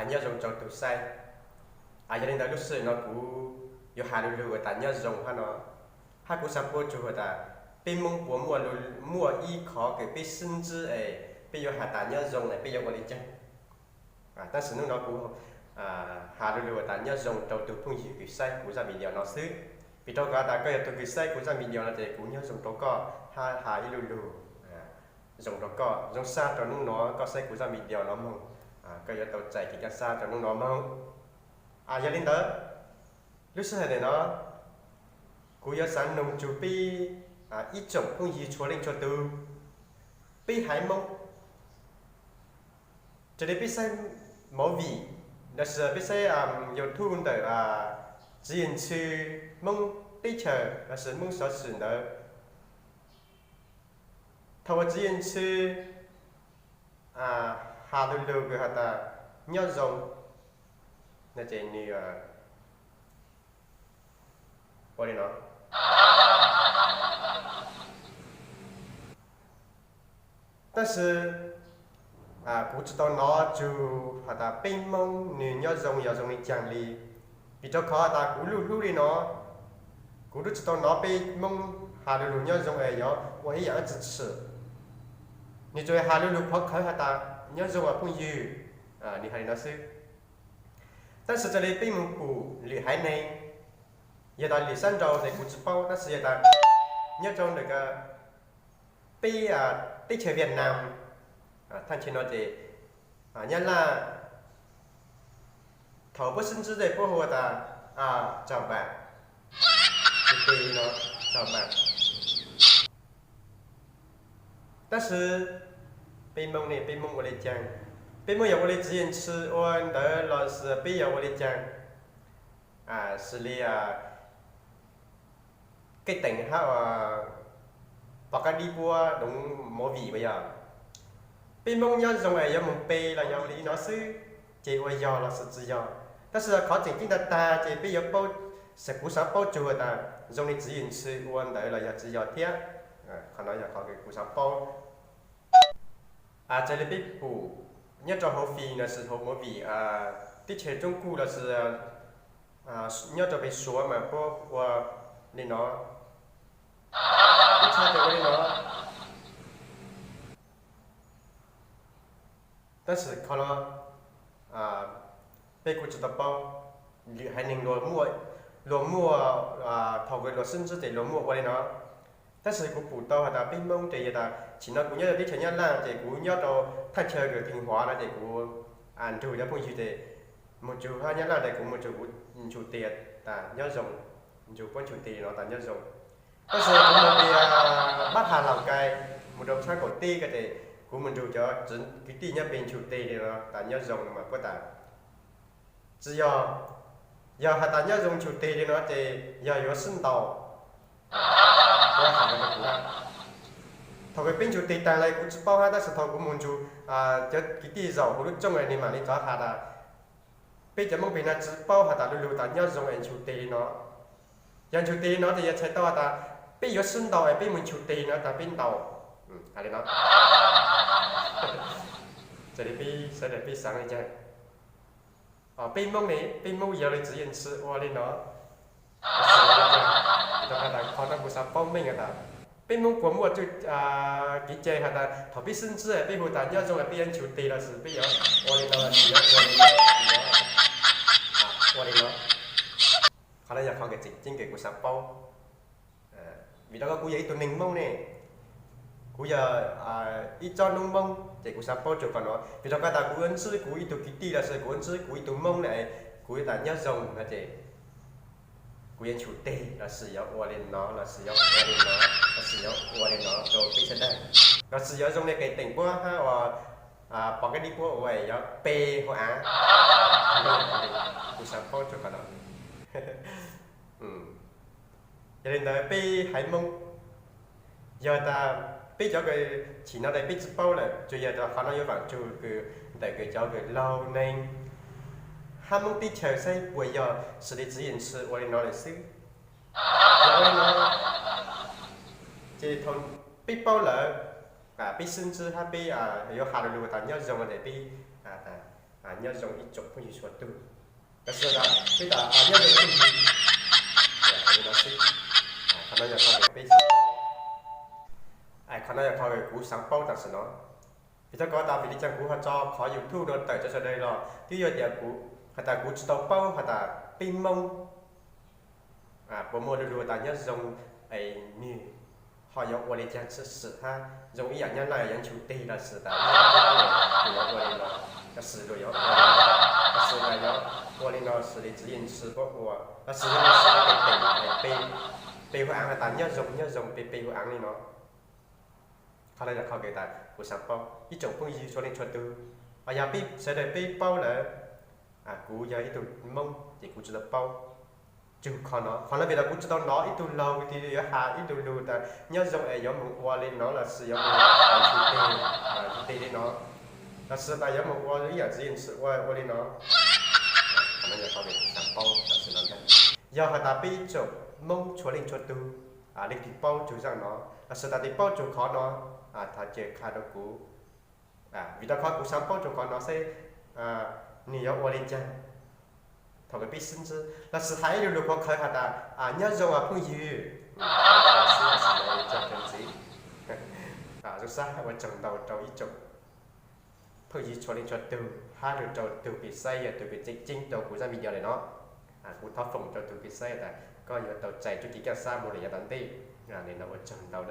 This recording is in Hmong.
nyob zoo rau tus saib. Yog li ntawd lub sij hawm no kuv yuav has lu lug tas nyob zoo hab no, hab kuv xav paub tug has tas peb Moob puas muaj ib qhov kws peb sib ntsib es peb yuav has tas nyob zoo es peb yuav ua li caag. Tab sis nub no kuv has lu lug tas nyob zoo rau tug phooj ywg kws saib kuv zaj video no xwb. Vim rau qhov tas koj yog tug kws saib kuv zaj video no ces kuv nyob zoo rau koj hab has ib lu lug zoo rau koj, zoo sab rau nub no koj saib kuv zaj video no moog, koj yuav tau txais kev kaj sab rau nub no moog. Yog li ntawd, lub sij hawm ntawm no kuv yuav xav noog tug peb ib tsoom phooj ywg txhua leej txhua tug, peb haiv Moob, raws li peb saib movie lossis peb saib YouTube ntawm Txiv Yawg Ntxhw, Moob teb chaws lossis Moob xov xwm ntawd, thaum uas Txiv Yawg Ntxhw has lu lug kws has tas nyob zoo no ces nwg ua li no. Tab sis kuv tsi tau nov txug has tas peb Moob nwg nyob zoo yog zoo li caag li. Vim rau qhov tas kuv luj hlub li no, kuv tub tsi tau nov peb Moob has lu lug nyob zoo es yog ua ib yaam dlaab tsi tshwm. Nwg tsuas has lu lug khov khawv has tas nyob zoo as phooj ywg, nwg has li no xwb. Tab sis raws li peb moog pum lwm haiv neeg, yog tas lwm sab nrau tes kuv tsi paub, tab sis yog tas nyob rau ntawm peb teb chaws Vietnam, thaaj chaw no ces Nyab Laj, thaum puab sib ntsib tes puab hu tas chào bạn, chào bạn. Tab sis peb Moob ne, peb Moob ua li caag? Peb Moob yog ua li Txiv Yawg Ntxhw ua ntawd lossis peb yog ua li caag? Xws li Kev Teem hab Pov Kab Dib puab doov movie puas yog? Peb Moob nyob zoo es yuav moog pe los yog li no xwb, ces ua yog lossis tsi yog? Tab sis qhov tseem ceeb tag tag ces peb yuav paub, kuv xav paub txug tas zoo li Txiv Yawg Ntxhw ua ntawd los yog tsi yog thiab. Qhov no yog qhov kuv xav paub. Raws li peb pum nyob rau hauv fim lossis hauv movie teb chaws Roob Kuj lossis nyob rau peg Suav mas puab ua li no, ib txha tes ua li no. Tab sis qhov no peb kuj tsi tau paub, lwm haiv neeg luag muaj, luag muaj, thaum kws luag sib ntsib tes luag muaj ua li no. Tab sis kuv pum tau has tas peb Moob tes yog tas tsim no kuv nyob rau teb chaws Nyab Laj ces kuv nyob rau thaaj chaw kws Theej Huav no ces kuv nrug cov phooj ywg tes moog txug hab Nyab Laj tes kuv moog txug kuv nchug teg tas nyob zoo, nrug puab nchug teg no tas nyob zoo. Tab sis kuv moog peg Bab Has Laus Kais, moog rau txhab kaum teb ko tes kuv moog nrug cov kwv tij nyob peg nchug teg li no tas nyob zoo no mas puab tas tsi yog. Yog has tas nyob zoo nchug teg li no ces yog yuav sib ntaus. Thaum kws peb nchug teg taag le kuv tsi paub hab, tab sis thaum kuv moog nrug cov kwv tij zaum huv lub rooj nwg mam li rov has tas peb cov Moob peg no tsi paub has tas lu lug tas nyob zoo es nchug teg li no. Yog nchug teg li no tes yog txhais tau has tas peb yuav sib ntaus es peb moog nchug teg li no tas peb ntaus. Li no, raws li peb sawv daws peb xaav le caag? Peb Moob ne, peb Moob yog li Txiv Yawg Ntxhw ua li no, rau qhov tas qhov no kuv xav paub meej has tas peb Moob puas muaj txuj kev cai has tas thaum peb sib ntsib peb hu tas nyob zoo es peb yuav nchug teg lossis peb yuav ua li no lossis yuav ua li no lossis yuav ua li no. Qhov no yog qhov kws tseem ceeb kws kuv xav paub. Vim rau qhov kuv yog ib tug neeg Moob ne, kuv yog ib tsob noob Moob ces kuv xav paub txug qhov no. Vim rau qhov tas kuv yuav ntsib kuv ib tug kwv tij lossis kuv yuav ntsib kuv ib tug Moob ne, kuv yuav tas nyob zoo no ces kuv yuav nchug teg lossis yuav ua li no lossis yuav ua li no lossis yuav ua li no rau peb sawv daws, lossis yuav zoo li Kev Teem puab hab ua Pov Kab Dib puab ua yuav pe hauv av. Kuv xav paub txug qhov no. Yog li ntawd peb haiv Moob, yog tas peb cov kws chim no tes peb tsi paub lawm, tsuas yog tas qhov no yuav vaam txug kws ntawm kws cov kws laug neeg hab Moob teb chaws saib puas yog xws li Txiv Yawg Ntxhw ua li no lawm xwb. Yog ua li no ces thaum peb paub lawm, peb sib ntsib hab peb yuav has lu lug tas nyob zoo tes peb tas Nyob zoo ib tsoom phooj ywg txhua tus. Tab sis tas peb tas nyob zoo phooj ywg, li no xwb. Qhov no yog qhov peb xav paub, qhov no yog qhov kuv xav paub tam sim no. Vim rau qhov tas vim li cas kuv ho tso qhov YouTube no tawm rau sawv daws los twb yog tias kuv has tas kuv tsis tau paub has tas peb Hmoob puas muaj lu lug tas nyob zoo, es nwg ho yuav ua li cas xwm hab zoo ib yam nyob Laj yuav nchuv teg los sis tas yuav ua li no, los sis yuav ua li no, los sis tas yuav ua li no xws li tswv yim ntxhw puab ua, los sis yuav ua xws li peb, peb hu aav has tas nyob zoo nyob zoo, peb peb hu aav li no. Qhov no yog qhov kws tas kuv xav paub ib tsoom phooj ywg txhua leej txhua tug, yog peb sawv daws peb paub lawm, kuv yog ib tug Hmoob ces kuv tsis tau paub tsug qhov no. Qhov no vim tas kuv tsis tau hnov ib tug laug twg yuav has ib tug lug tas nyob zoo es yuav moog ua li no los sis yuav moog ua teg li no, los sis tas yuav moog ua ib yam tswv yim ntxhw ua ua li no. Qhov no yog qhov kws kuv xav paub tam sim no ntag. Yog has tas peb ib tsoom Hmoob txhua leej txhua tug, leej twg paub tsug zaaj no los sis tas twb paub tsug qhov no, thov caw qha rau kuv. Vim rau qhov kuv xav paub tsug qhov no seb nwg yuav ua li cas thaum kws peb sib ntsib, los sis has ib lu lug qhuav qhawv has tas nyob zoo phooj ywg. Zoo sab ua tsaug ntau rau ib tsoom phooj ywg txhua leej txhua tug hab lug rau tug kws saib yog tug kws tseem ceeb rau kuv zaaj video le no. Kuv thov foom rau tug kws saib tas koj yuav tau txais txuj ci kaaj sab moog le yav tom ntej. Le no ua tsaug ntau.